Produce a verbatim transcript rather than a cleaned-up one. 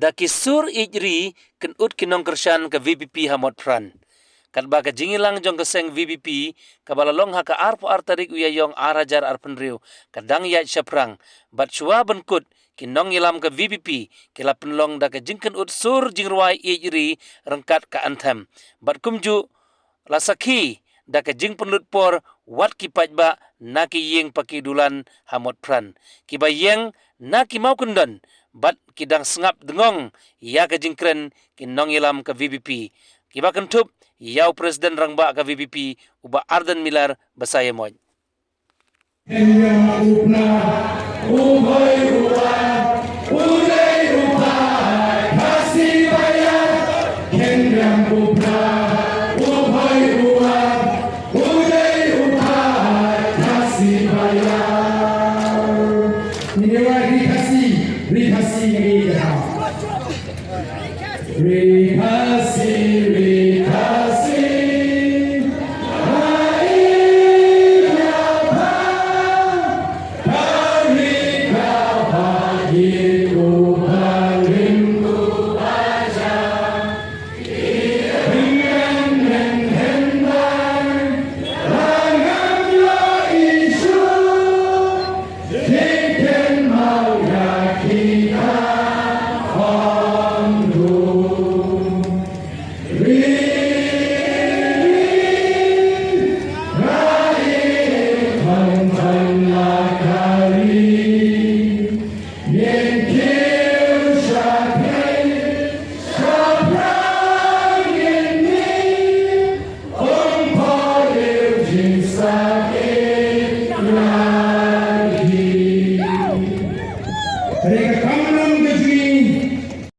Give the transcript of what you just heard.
Da ki sur ïeit ri kynut ki nongkyrshan ka V P P ha Motphran. Katba ka jingïalang jong ka seng V P P kaba la long ha ka arphew ar tarik u Ïaïong ar hajar arphew hynriew ka dang ïaid shaphrang, bad shuwa ban kut, ki nongïalam ka V P P ki la pynlong da ka jingkynut sur jingrwai ïeit ri ryngkat ka anthem. Bad kumjuh la sakhi da ka jingpynlut por wat ki paidbah na ki ïing paki dulan ha Motphran, kiba ïeng na ki mawkyndon, bad ki dang sngap dngong ïa ka jingkren ki nongïalam ka V P P, kiba kynthup ïa u President Rangbah ka V P P, u Bah Ardent Miller Basaiawmoit. Kynriam u Prah, u Bhoi u Wan, u Dei u Phai, Khasi Baïar. Kynriam u Prah, u Bhoi u Wan, u Dei u Phai, Khasi Baïar. Ngi ïa ri Khasi, ri Khasi ngi ïa. Ri Khasi, ri Khasi. Re ka kamram ka jui,